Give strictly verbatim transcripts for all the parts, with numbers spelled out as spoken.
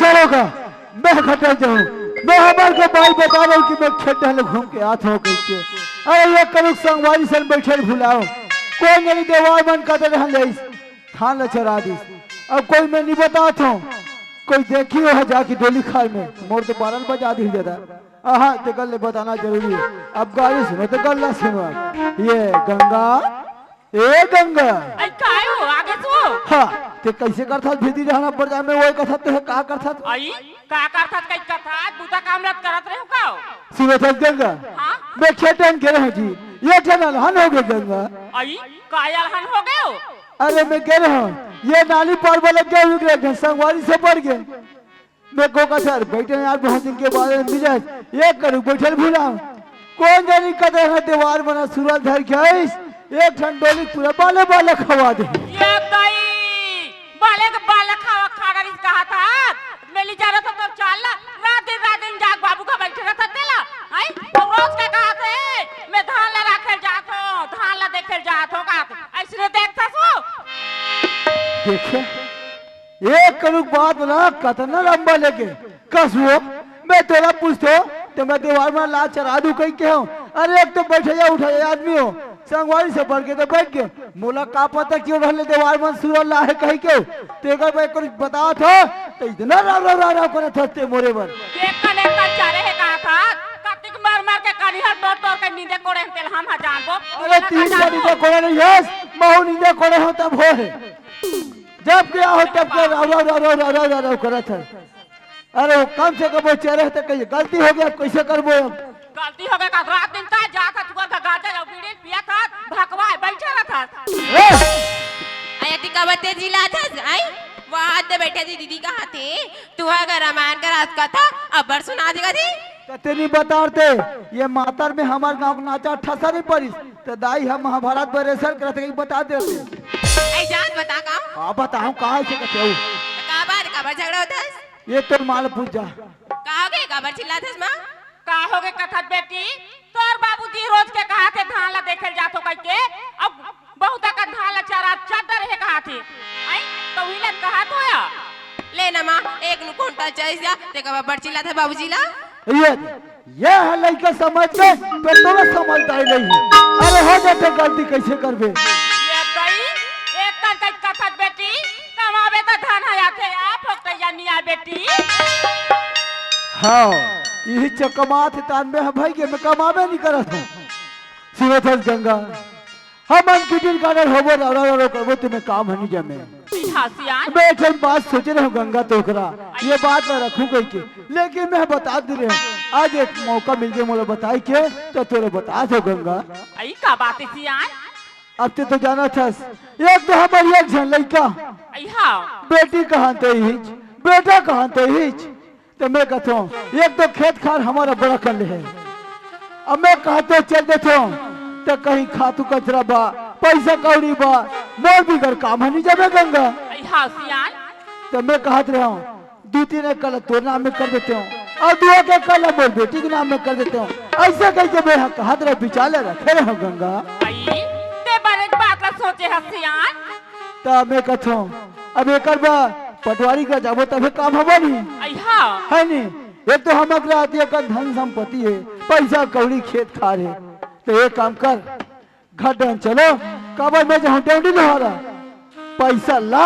चलो का, मैं खटक जाऊं। मैं हमार के बाई बता रहा हूं कि मैं खेत डहर घूम के आत हूं कहिके। अरे ये करुक संगवारी सन बैठे भुलाओ। कोन जनी देवार मन का तरह ले आइस, धान ला चरा दिस। अब कोई मैं नहीं बतात हूं, कोई देखी हो जाके डोली खाल में, मोर तो बारह बजा दी दादा। आहा, तेकर ले बताना जरूरी है। अब गाड़ी सुनो तो गल्ला सुनो। ये गंगा, ए गंगा। आई काय हो, आगे सो? हाँ, ते कैसे करथस भीती रहना पड़ जाए, मैं वही कथा ते का करथस? आई, का करथस, कई कथा, दूसरा काम लत करत रहे हो का? सुनो थस गंगा, हाँ? मैं खेतन के रहे जी, ये ठन अलहन हो गए गंगा। आई, का अलहन हो गए हो? अरे मैं कह रहा हूँ, ये नाली पार वाला क्या हुई गया, संगवारी से पड़ गए। मैं को कथर बैठे यार, बहुत दिन के बाद मिले, एक करू बैठल भूला। कोन जानी कदे है देवार बना सुरल धर के आइस, एक ठन डोली पूरा बाले बाले खवा दे। ये दाई, बाले के बाले खावा खा डरिस कहा था। मैं ले जा रहा था तो चाल ला, रात दिन, रात दिन जाग बाबू का बैठे रहता तेला। आई, तो रोज का कहा थे, मैं धान ला राखे जात हूँ, धान ला देखे जात हूँ, कहा थे। ऐसने देखता सो। देखे, एक करुक बात ना, कतना लंबा लेके। कस वो, मैं तोला पूछतो, ते मैं देवार में ला चरा दू कही के हूँ। अरे एक तो बैठे जा, उठा जा आदमी हो, संगवारी से बढ़ के तो बैठ के। मोला का पता क्यों रहले देवार मन सुरल ला है कही के। तेकर मैं कुछ बतात हो, तो इतना राव राव राव राव करत हस ते मोरे बर। के कने का चारे है कहा था, कतिक मार मार के कनिहर तोड़ तोड़ के नींदे कोड़े हम तेल हम हा जानबो। अरे तीन का नींदे कोड़े नहीं है, महू नींदे कोड़े हो तब हो है। जब गया हो तब के राव राव राव राव राव राव राव करत है। अरे वो कम से कम वो चेहरे तो कहिए गलती हो गया, कैसे करबो अब? गलती हो गया का रात दिन का जात था, तुअर का गाजर और बीड़ी पिया था, भकवाए बैठा रहता। ए! आई अति काबर तेजी लाथस, आई? वहाँ हाथ दे बैठे थी दीदी कहा थे, तू अगर रामायण का रात कथा अबर सुना देगा थी। तो तेनी बता दे, ये मातर में हमार गांव का नाचा ठसा नहीं पड़िस, तो दाई हम महाभारत बरेसर करत के बता देते। आई जान बता का? हाँ बताऊँ, कहाँ से कहते हो? का बात, काबर झगड़ा होता है? ये तो माल पूछ जा। का हो गए, काबर चिल्लात हस माँ? का हो गए कथत बेटी, तोर बाबूजी रोज के कहा थे धान ला देखे जात हो कह के, अब बहुत का धान ला चरा चद्दर है कहा थे। आई, तो विलन कहा तो या? ले ना माँ, एक नु कुंटल चाहिए जा, ते का बाबर चिल्लात है बाबूजी ला? ये, ये है लइका समझ के, तो तोला समझदारी नहीं है। अरे हो जाते गलती कैसे करबे? ये कई, एक कर कई कथत बेटी, कमावे त धन है आथे, आप हो तैया निया बेटी। हाँ, यही चकमात तान में है भाई के मैं कमावे नहीं करत हूँ। सुनत हस गंगा, हमन किटिल काटल होबो, रौरा रौरा करबो, तुम्हें काम हनी जमे। हाँ, सियान। मैं एक ठन बात सोचे रहूं गंगा तोकरा, ये बात मैं रखूं कह के, लेकिन मैं बता दे रहूं, आज एक मौका मिल गया मोला बताई के, तो तोरे बता दो गंगा। आई का बात है सियान? अब ते तो जाना थस, एक तो हमारी एक झन लइका, आई हाँ। बेटी कहाँ ते हिच, बेटा कहाँ ते हिच, तो मैं कहता हूँ, एक तो खेत खार हमारा बड़ा कर ले है। अब मैं कहते चल देता हूँ, तो कहीं खातू कचरा बा, पैसा कौड़ी बा, मोर बिगर काम है नहीं जमे गंगा। आई हाँ सियान। तो मैं कहत रहा हूँ, दो तीन एकड़ तोर नाम में कर देते हूँ और दो एक एकड़ मोर बेटी के नाम में कर देते हूँ। ऐसे कह के मैं कहत रहा, विचार ले रखे रहे गंगा। आई, ते बड़े बात ला सोचे है सियान। त मैं कथों, अब एकर बा पटवारी का जाबो तभे काम हवा नहीं। आई हाँ। है नहीं? एक तो हम अगला आती है, धन संपत्ति है, पैसा कौड़ी खेत खार है। तो एक काम कर, घर डहन चलो, काबर मैं जाऊँ डौंडी लोहारा, पैसा ला,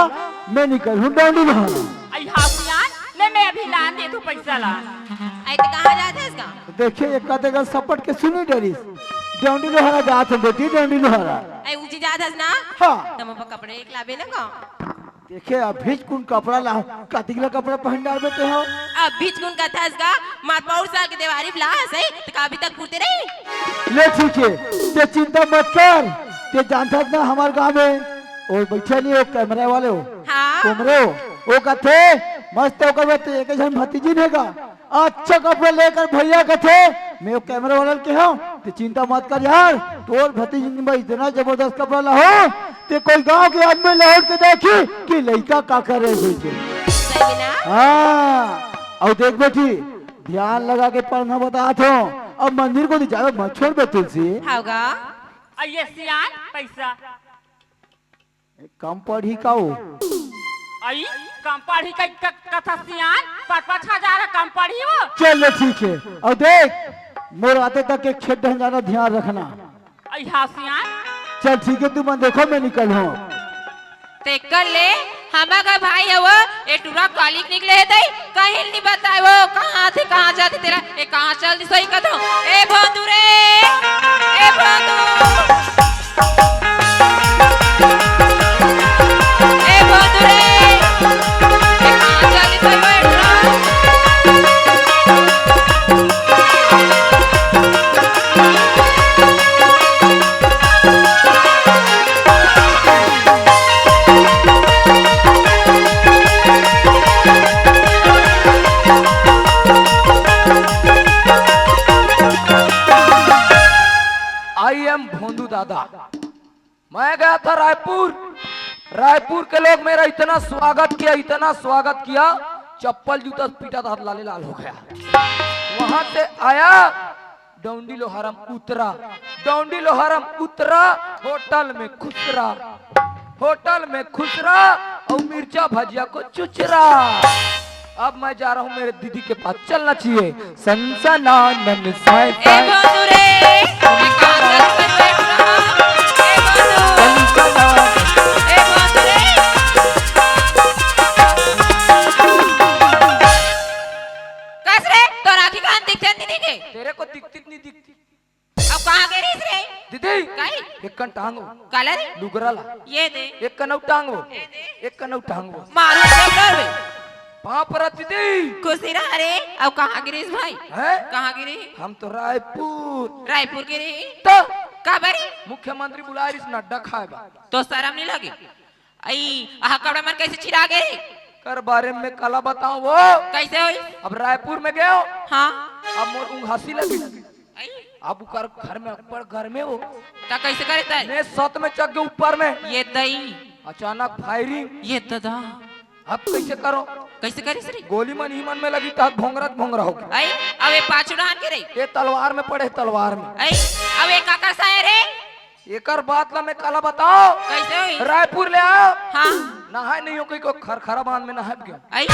मैं निकल हूँ डौंडी लोहारा। आई हाँ सियान, ले मैं अभी लान दे तू पैसा ला। आई तो कहाँ जात है इसका? देखे, एक आधे का सपट के सुनी डरिस, डौंडी लोहारा जात है बेटी, डौंडी लोहारा। आई ऊंची जात है ना? हाँ। तम अब कपड़े एक लाबे ना का? देखे, अभीच कुन कपड़ा ला, कतिक ला कपड़ा पहन डाल बेटे हो? अभीच कुन कथस गा, मार पौर साल के देवारी ला सही, त का अभी तक पुरते नहीं? ले ठीक है, ते चिंता मत कर, ते जानथस ना हमार गांव में, वो बैठे नहीं, वो कैमरे वाले हो, हाँ। कैमरे हो, वो कथे, मस्त ओकर में तो एक झन भतीजी ने का, अच्छा कपड़ा लेकर भैया कथे, मैं वो कैमरा वाला के हूँ, ते चिंता मत कर यार, तोर भतीजी में इतना जबरदस्त कपड़ा ला हो, ते कोई गांव के आदमी लौट के देखी कि लइका का कर रहे बेटे। सही में ना? हाँ, और देख बेटी, ध्यान लगा के पढ़ना बतात हूँ, अब मंदिर को जावे मत छोड़ बे तुलसी। होगा। अये सियान पैसा। कम पढ़ी का हो? अई, कम पढ़ी कई क-, कथा सियान, पाँच पाँच हजार कम पढ़ी वो। चल ले, ठीक हे। अउ देख, मोर आते तक एक खेत डहन जाना ध्यान रखना। अई हाँ सियान। चल ठीक हे, तुमन देखो, मैं निकलहूँ। तेकर ले, हमर घर भाई हे वो, ए टूरा कालिक निकले हे तई, कहीं नहीं बताए वो, कहाँ थे, कहाँ जाथे तेला, ए कहाँ चल दिस होही कथों। ए भोंदू रे, ए भोंदू। ए भोंदू रे, ए कहाँ चल दिस होही ए टूरा। I am भोंदू दादा। मैं गया था रायपुर, रायपुर के लोग मेरा इतना स्वागत किया, इतना स्वागत किया, चप्पल जूता पीटा था, लाले लाल हो गया। वहां से आया, डौंडी लोहारम उतरा, डौंडी लोहारम उतरा, होटल में खुसरा, होटल में खुसरा और मिर्चा भजिया को चुचरा। अब मैं जा रहा हूँ मेरे दीदी के पास, चलना चाहिए। सनसनानन साय ए साय। भोंदू रे, ए कहाँ चल दिस होही ए टूरा? ए भोंदू। सनसनानन। ए भोंदू रे। कस रे, तोर आँखी कान दिखथे नहीं दिखे? तेरे को दिखती नहीं दिखती। अब कहाँ गे रहिस रे? दीदी, काई? एक कन टांगो। काला रे? लुगरा ला। ये दे। एक कन अउ टांगो। ये दे। एक कन अउ टांगो। मारू चपड़ा रे। पाँव परत दीदी। खुशी रह रे। अब कहाँ गे रहिस भाई? हैं? कहाँ गे रहिस? हम तो रायपुर। रायपुर गे रहिस? तो? काबर? मुख्यमंत्री बुलाए रहिस नड्डा खाए बर। तो शरम नहीं लगे? अई, आहा कपड़ा मन कैसे छिरा गे? कर बारे में काला बताओ वो। कैसे होई? अब रायपुर में गयो। हाँ। अब मोर उंघासी लगी। अई। अब उकर घर में अब्बड़ घर में वो। त कैसे करे तय? मैं सत में चढ़ गए ऊपर में। ये दई। अचानक firing। ये ददा। अब कैसे करो? कैसे करिस रे? गोली मन ही मन में लगी त भोंगरत भोंगरा हो गया। अई, अब ये पाछू डहान के रे? ये तलवार में पड़े, तलवार में। अई, अब ये काकर सा है रे? एकर बात ला मैं काला बताओ। कैसे होई? रायपुर ले आओ। हाँ। नहाए नहीं हो कहीं को खरखरा बांध में नहाए गयो। आई।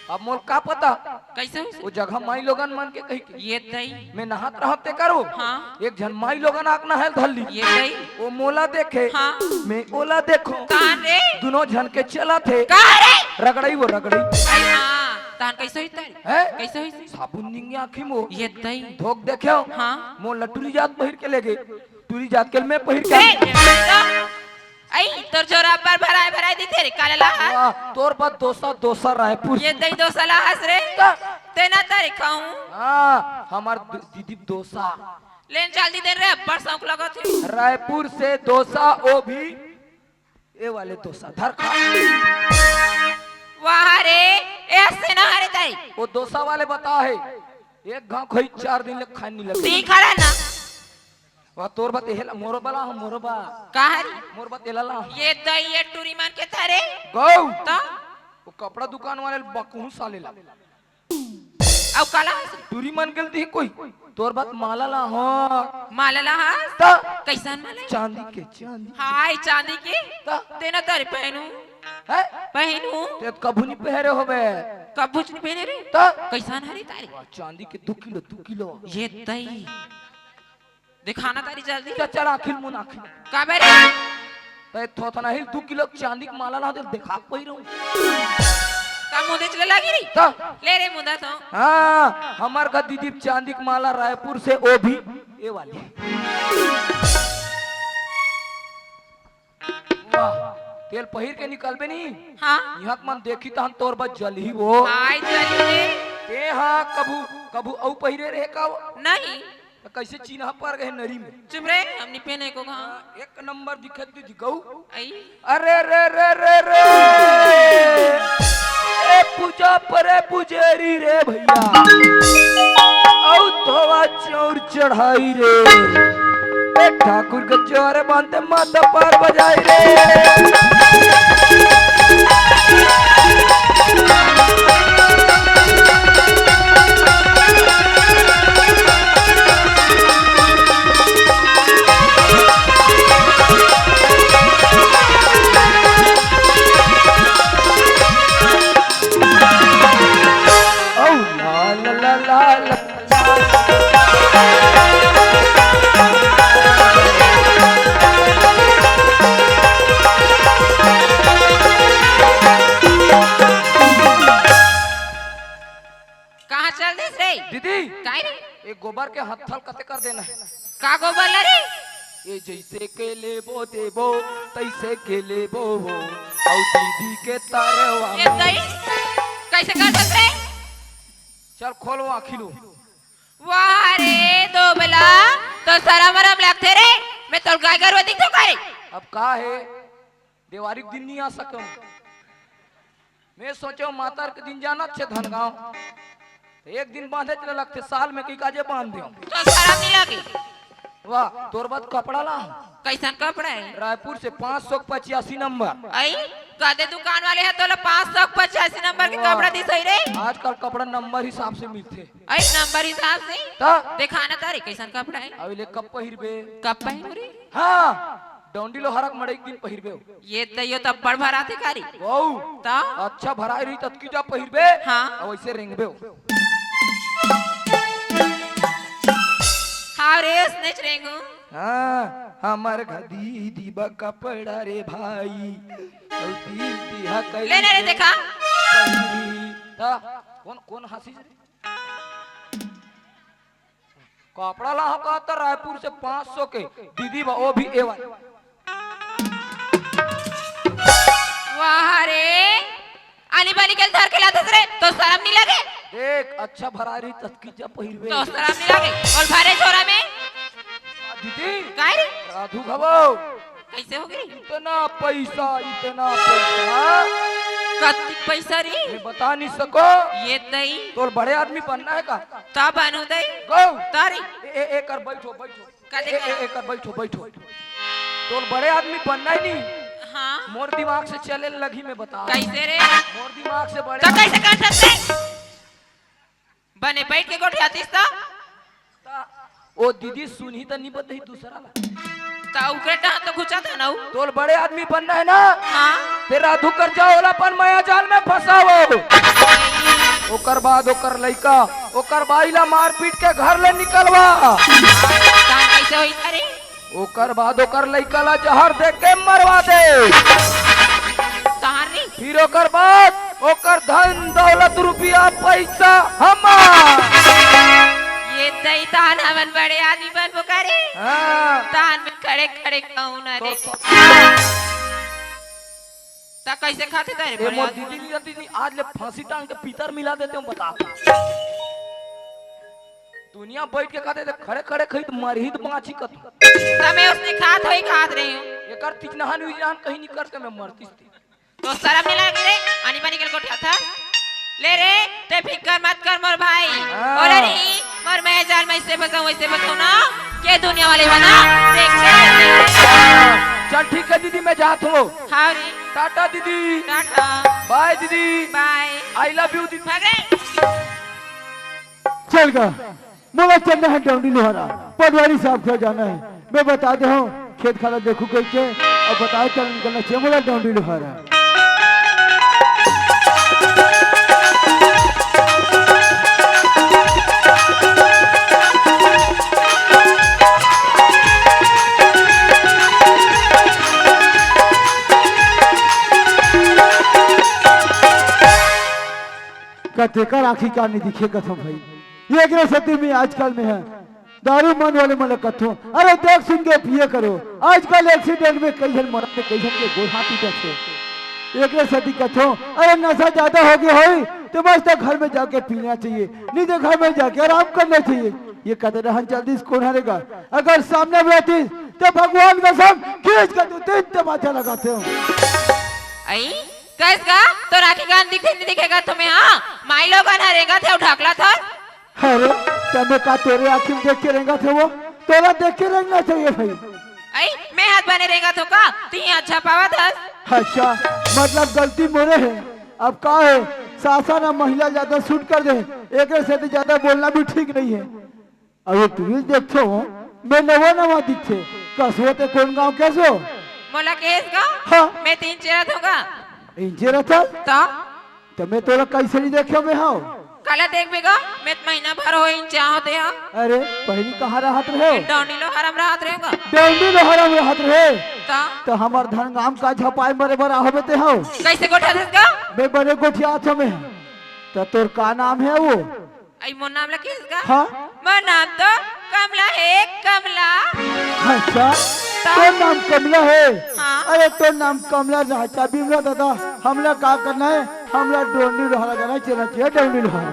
अब मोर का पता? कैसे होई? वो जगह माई लोगन मन के कही के। ये तई। मैं नहात रहत ते करो। हाँ। एक झन माई लोगन आक नहाए धर ली। ये तई। वो मोला देखे। हाँ। मैं ओला देखो। कहाँ रे? दोनों झन के चला थे। कहाँ रे? रगड़ई वो रगड़ई। आई हाँ। तहन कैसे होई तई? हैं? कैसे होई? साबुन निंगे आँखी मो। ये तई। धोक देखे हो? हाँ। मो लटुरी जात पहिर के ले गए। टूरी जात के मैं पहिर के ए, आई, तोर झोरा पर भराए भराए दिथे रे, काला ला हस। वाह, तोर बात दोसा, दोसा रायपुर। ये दई दोसा ला हस रे। का? तेना तरे खाऊं। हाँ, हमार दु-, दीदी दोसा। लेन जल्दी दे रे, अब्बड़ शौक लगत हे। रायपुर से दोसा, वो भी ए वाले दोसा, धर खा। वाह रे, ऐसे ना हरे ताई। वो दोसा वाले बता है, एक घाव खाई चार दिन ले खाए नहीं लगे। ती खा रहा ना। वाह, तोर बात एला, मोरो बला हम, मोरो बा। का हरी? मोर बात एला ला हम। ये दई, ये टूरी मान के थारे। गौ। त? वो कपड़ा दुकान वाले बकहू साले ला। अउ काला हस? टूरी मान के दी कोई। तोर बात माला ला हो। माला ला हस? त? कैसन माला? चांदी के, चांदी। हाय, चांदी के? त? तेना तारे पहनू। हैं? पहनू। ते कभू नहीं पहरे होबे। कभू नहीं पहने रे। त? कैसन हरी तारे? वाह, चांदी के दो किलो, दो किलो। ये दई। दिखाना तारी जल्दी। चल, चल, आखिर मुन आखिर। काबर रे? तै थोथना हिल दू किलो चांदी के माला ला दे, देखा कोई रहूं। का मुंह देख ले लागी रे? तो? ले रे मुंदा तो। हाँ, हमार का दीदी चांदी के माला रायपुर से, वो भी ए वाली। वाह, तेल पहिर के निकलबे नी। हाँ। यहाँ के मन देखी तहन तोर बस जलही वो। हाय जलही रे। ते हाँ, कभू, कभू अउ पहिरे रहे का वो? नहीं। त कैसे चिन्हा पर गए नरी में? चुप रे, हम नहीं पहने को कहाँ। एक नंबर दिखत तू दिखऊ। आई। अरे रे रे रे रे। ए पूजा परे पुजेरी रे भैया। अउ धोवा चाउर चढ़ाई रे। ए ठाकुर के जोरे बांधे माता पार बजाई रे। गोबर के हत्थल कते कर देना हे। का गोबर ला रे? ये जैसे के लेबो देबो, तैसे के लेबो हो, अउ दीदी के तरवा ये में। दई, कैसे कर सकते? चल खोल वो आँखी लो। वाह रे दोबला, तो सरम वरम लगथे रे, मैं तोल गाय गरुवा दिखथों का रे? अब का हे, देवारी के दिन नहीं आ सकम। मैं सोचो मातर के दिन जाना छे धनगांव, तो एक दिन बांधे चले लगथे, साल में कई काजे बांध देव। तो सरम नहीं लगे? वाह, तोर बाद कपड़ा ला। कैसन कपड़ा हे? रायपुर से पाँच सौ पचासी नंबर। आई, कदे दुकान वाले हे तोला पाँच सौ पचासी नंबर के वाह। कपड़ा दिस हे रे। आजकल कपड़ा नंबर हिसाब से मिलथे। आई, नंबर हिसाब से? त? देखा ना तारे कैसन कपड़ा हे। अभी ले कब पहिरबे? कब पहिरू रे? हाँ, डौंडी लोहारा के मड़ई के दिन पहिरबे हो। ये त यो त अब्बड़ भराथे का रे। वाऊ। त? अच्छा भराए रही ततकी जा पहिरबे। हाँ। अउ वैसे रेंगबे हो। हाँ रे, उसने रेंगू। हाँ, हमर घदी दीबा कपड़ा रे भाई। अउ तीन तिहा करी ले ना रे, के देखा। पहिरी। त कौन, कौन हंसी रे? कपड़ा ला हो का त रायपुर से पाँच सौ के दीदी बा, वो भी एवन। वाह रे, आनी बानी के धर के लाथस रे, तो सरम नहीं लगे? देख, अच्छा भरारी ततकी जा पहिरबे। तो सरम नहीं लगे? और भरे झोरा में? दीदी। काय रे? राधू घबो। कैसे हो गई? इतना पैसा, इतना पैसा। कतिक पैसा रे? मैं बता नहीं सको। ये दई। तोर बड़े आदमी बनना हे का? ता बनू दई। गो। तारी। ए, ए, ए, कर बैठो, बैठो। कदे ए, ए, करा? ए, कर बैठो, बैठो। तोर बड़े आदमी बनना हे नहीं। हाँ। मोर दिमाग से चले लगी, मैं बता। कैसे रे? मोर दिमाग से बड़े तो कैसे कर सकते? बने बैठ के गोठियातीस त? त ओ दीदी सुनही त नहीं बतही दूसरा ला। त ओकरे टहन तो घुचा था ना उ। तोल बड़े आदमी बनना हे ना? हाँ। तेरा धुकर जाओ ओला अपन माया जाल में फंसाओ। ओकर बाद ओकर लइका, ओकर बाई ला मार पीट के घर ले निकलवा। कहाँ कैसे होई तारी? ओकर बाद ओकर लइका ला जहर दे के मरवा दे। तहार नहीं? फिर ओकर बाद ओकर धन दौलत रुपया पैसा हमार। ये दई तहान हमन बड़े आदमी बनबो करे। हाँ। तहान में खड़े खड़े कहूँ ना तो रे। तो ता कैसे खाथे तारे ए बड़े मोर आदमी? दीदी नहीं रहती नहीं, आज ले फांसी टांग के पीतर मिला देते हूँ, बता। दुनिया बैठ के खाथे त खड़े खड़े खाही त मरही त बाँची कत। त मैं उसने खात होई खात रही हूँ। एकर तिजनहान विजनहान कहीं नहीं करते, मैं मरती थी। तो सरम नहीं लगे रे, आनी बानी के गोठियाथा। ले रे, ते फिकर मत कर मोर भाई। हाँ। ओले रे, मोर मैं जाल में ऐसे फंसाऊँ, ऐसे फंसाऊँ ना, के दुनिया वाले बना, देख ले। हाँ, चल ठीक है दीदी, मैं जात हूँ। हाँ रे। टाटा दीदी। टाटा। बाय दीदी। बाय। I love you दीदी। भाग रे। चल गा, मोला चलना हे डौंडी लोहारा, पटवारी साहब के जाना हे। मैं बता दे हूँ, खेत खाला देखू कह के, अउ बता चल निकलना चाहिए मोला डौंडी लोहारा। कतेकर आँखी का नहीं दिखे कथम भाई। ये एकरे सेती में आजकल में हे, दारू मन वाले मन ल कथों, अरे देख सुन के पिए करो। आजकल accident में कई झन मरत हे, कई झन के गोड़ हाथ टूटत हे। एकरे सेती कथों, अरे नशा ज्यादा हो गया होई, तो बस तो घर में जाके पीना चाहिए, नहीं तो घर में जाके आराम करना चाहिए। ये कते रहन चल दिस कोन हरे गा? अगर सामने में रहती, तो भगवान कसम खींच के दो तीन तमाचा लगाते हो। आई, कस का? तोर आँखी कान दिखे नहीं दिखेगा तुम्हें, हाँ? माई लोगन ह रेंगत हे, ढाकला था। अरे, तमे का तोरे आँखी में देख के रेंगत हे वो? तोला देख के रेंगना चाहिए भाई। आई, मैं हाथ बने रेंगत हों का? ती अच्छा पावत हस। अच्छा, मतलब गलती मोरे हे। अब का हे, सासा ना महिला ज्यादा suit कर दे, एकरे सेती ज्यादा बोलना भी ठीक नहीं हे। अरे तू भी देखथो, मैं नवा नवा दिखथे। कसो ते कोन गांव के असो? मोला केस गांव? हाँ। मैं तीन चेरा थों गा। इंचे रथस? त? त मैं तोला कैसे नहीं देखे मैं हव? काला देखबे गा, मैं त महीना भर हो इंचा होते हा। अरे, पहली कहाँ रहत रहे? डौंडी लोहारा म रहत रहे गा। डौंडी लोहारा म रहत रहे? त? त हमर धन गांव का झपाई मरे बर आहोबे ते हव? कैसे गोठियाथस गा? मैं बने गोठियाथों मैं। त तोर का नाम हे वो? अई मोर नाम ला किस का? हाँ। मोर नाम तो कमला हे, कमला। अच्छा, तो तोर नाम कमला हे? हाँ। अरे तोर नाम कमला ना, चा बिमला दादा, हमला का करना हे? हमला डोंडी लोहारा गाना चलना चाहिए, डोंडी लोहारा।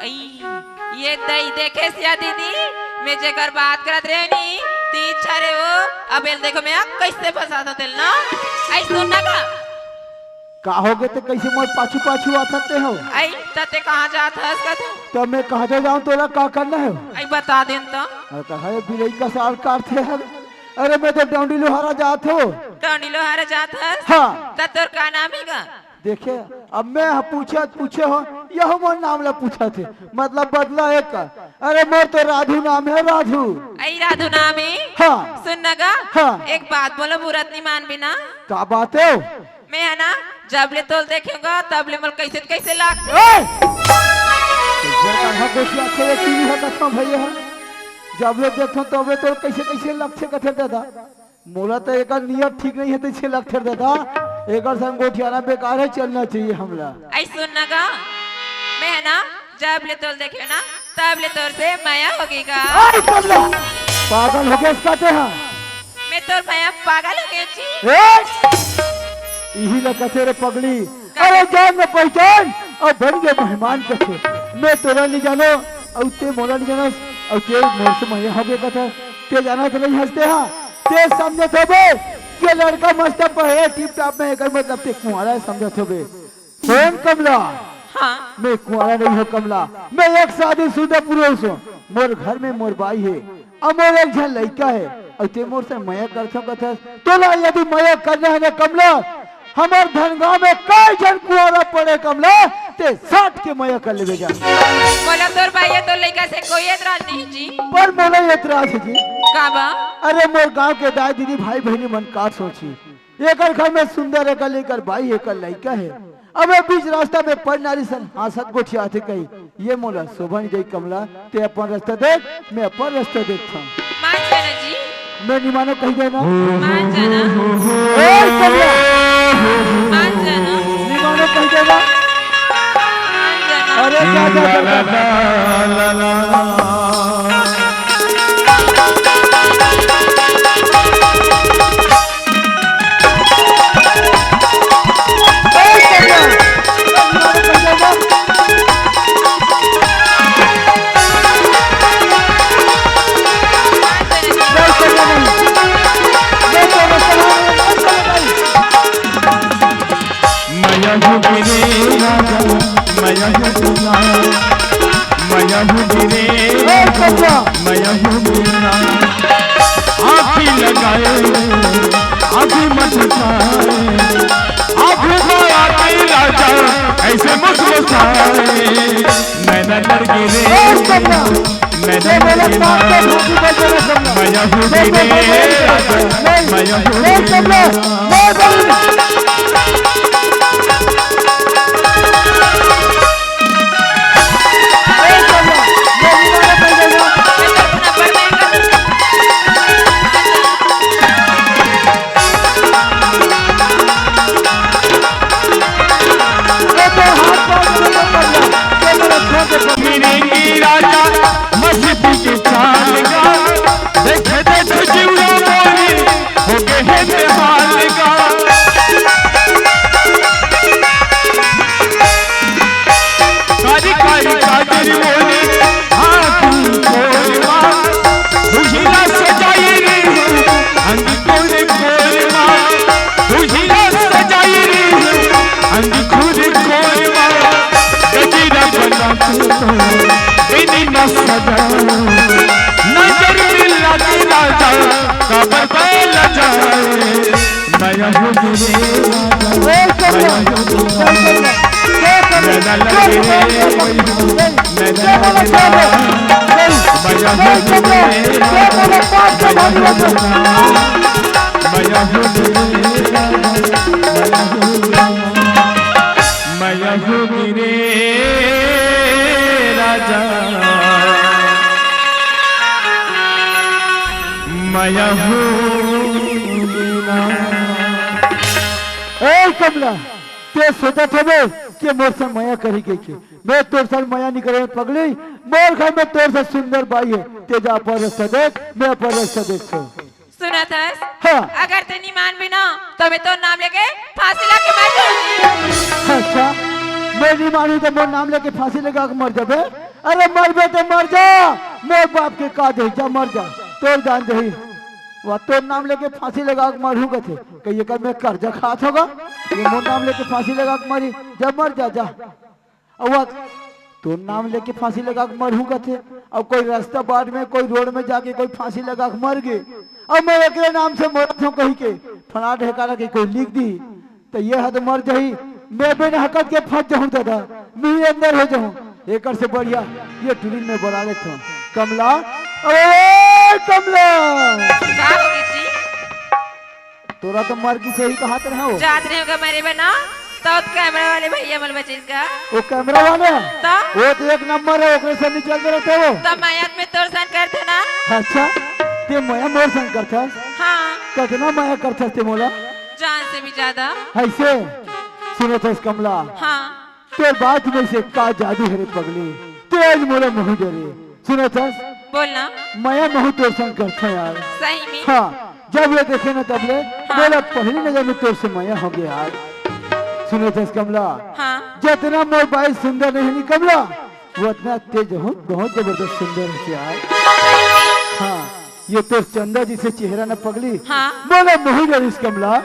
अई, ये दई देखे सिया दीदी, मैं जेकर बात करत रहे नी, ती इच्छा रे हो, अब एल देखो मैं कइसे फंसात हों तेल ना। अई सुन ना का? का होगे ते कइसे मोर पाछू पाछू आथस ते हो? अई, त ते कहाँ जात हस का तू? त मैं कहाँ जा जाऊँ, तोला का करना हे? अई बता देन त। अरे कहा ये बिलई का साल काटथे हर। अरे मैं तो डोंडी लोहारा जात हों। डोंडी लोहारा जात हस? हाँ। त तोर का नाम हे गा? देखे, अब मैं ह पूछत पूछे हों, यहू मोर नाम ला पूछथे, मतलब बदला एक। अरे मोर तो राधू नाम हे, राधू। अई राधू नाम हे? हाँ। सुन ना गा, हाँ। एक बात बोलों, बुरा त नी मानबे ना? का बात हे? मैं ह ना, जब ले तोल देखे हों गा, तब ले मोला कइसे कइसे लागथे। ए! जब ले देखथों तब ले तोल कइसे कइसे लागथे कथे दादा। मोला तो एकर नियत ठीक नइ हे, तइसे लगथे दादा। एकर संग गोठियाना बेकार हे, चलना चाहिए हमला। अई सुन ना गा, मैं ह ना, जब ले तोल देखे ना, तब ले तोर से मया होगे गा। अरे कमला, पागल होगेस का ते हा? मैं तोर मया पागल होगे जी। ए! इही ला कथे रे पगली। अरे जान न पहिचान अउ बन गे मेहमान कथे। मैं तोला नइ जानों अउ ते मोला नइ जानस अउ ते मोर से मया होगे कथे। ते जानत नइ हस ते हा, ते समझत होबे के लड़का मस्त पढ़े टिप टाप में, एकर मतलब ते कुंवारा हे समझत होबे। सुन कमला, हाँ। मैं कुंवारा नइ हों कमला, मैं एक शादीशुदा पुरुष हों। मोर घर में मोर बाई हे, अउ मोर एक झन लइका हे, अउ ते मोर से मया करथों कथस। तोला यदि मया करना हे ना कमला, हमर धनगांव में कई झन कुंवारा पड़े कमला, ते साट के मया कर लेबे जा। मोला तोर बाई या तोर लइका से कोई एतराज नइ जी। पर मोला एतराज हे जी। का बा? अरे मोर गांव के दाई दीदी भाई बहिनी मन का सोचही, एकर घर में सुंदर एकर लइका, बाई एकर लइका हे। अबे बीच रास्ता में परनारी सन हाँसत गोठियाथे कही, ये मोला शोभा नइ देय कमला, ते अपन रस्ता देख, मैं अपन रस्ता देखथों। मान जाना जी। मैं नइ मानों कहि देना। मान जाना। ए कमला। मान जाना। नइ मानों कहि देना। मान जाना। अरे जा, जा, जा, जा। मया होगे रे राजा, मया होगे ना, मया होगे रे राजा, मया होगे ना। आँखी लगाए, आँखी मत उठाए, आँखी में आके राजा ऐसे मुस्कुराए। नैना लड़ गे रे, नैना लड़ गे ना, मया होगे रे राजा, मया होगे ना। मिरेंगे राजा मस्ती के चाल गा, देख देख जिउरा मोरे होगे हे बेहाल गा। कारी कारी काजर मोरे आँखी कोरमा, दुहिला सजाई रे अंग कोरे कोरमा, दुहिला सजाई रे अंग कोरे कोरमा। गजरा बना के तो बिन न सजा, नजर मिला के राजा काबर बैल जाए। मया होगे रे राजा, मया होगे ना, मया लगे रे, मया लगे ना, मया होगे रे राजा, मया होगे ना, मया होगे रे राजा, मया होगे ना, मया होगे रे राजा, मया होगे ना। ए कमला, ते सोचत होबे के मोर से मया करही कहिके। मैं तोर सन मया नहीं करे पगली, मोर घर में तोर सन सुंदर बाई है। ते जा अपन रस्ता देख, मैं अपन रस्ता देखथों। सुनत हस? हाँ। अगर ते नहीं मानबे ना, तो मैं तोर नाम लेके फांसी लगा के मर जाऊंगी। अच्छा, मैं नहीं मानूं तो मोर नाम लेके फांसी लगा के मर जाबे? अरे मरबे तो मर जा, मोर बाप के का दे, जा मर जा, तोर जान दे। वाह, तोर नाम लेके फांसी लगा के मरहूं कथे, कहिए कर मैं कर्जा खात होगा, ये मोर नाम लेके फांसी लगा के मरी, जा मर जा, जा। अब वाह, तोर नाम लेके फांसी लगा के मरहूं कथे, अब कोई रास्ता बाट में, कोई रोड में जाके कोई फांसी लगा के मर गे, अब मैं एकरे नाम से मरत हूं कही के फला ढेकारा के कोई लिख दी, तो ये हद मर जाही, मैं बिन हकत के फंस जाऊं दादा, मैं ही अंदर हो जाऊं। एकर से बढ़िया ये टुरी में बड़ा लेथों। कमला, अरे कमला, का हो गे जी? तोरा तो मर की सही कहात रहे हो। जात रहे होगा मरे बना, तो कैमरा वाले भैया मन बचिस का। वो कैमरा वाले? तो? वो तो एक नंबर है, ओकरे से नहीं चलते रहते हो। तो मया में तोर सन करथे ना। अच्छा, ते मया मोर सन करथस? हाँ। कितना मया करथस ते मोला? जान से भी ज्यादा। ऐसे? सुनत हस कमला? हाँ। तोर बात में से का जादू है रे पगली, ते आज मोला मोह डरे। सुनत हस? बोलना। मया महू तोर सन करथों यार। सही में? हाँ, जब ये देखे ना तब ले, हाँ। मोला पहली नजर में तोर से मया हो गया यार। सुनत हस कमला? हाँ। जितना मोर बाई सुंदर नहीं है नी कमला, वो इतना तेज हो, बहुत जबरदस्त सुंदर है यार। हाँ, ये तोर चंदा जैसे चेहरा ना पगली, हाँ। मोला मोह डरिस कमला।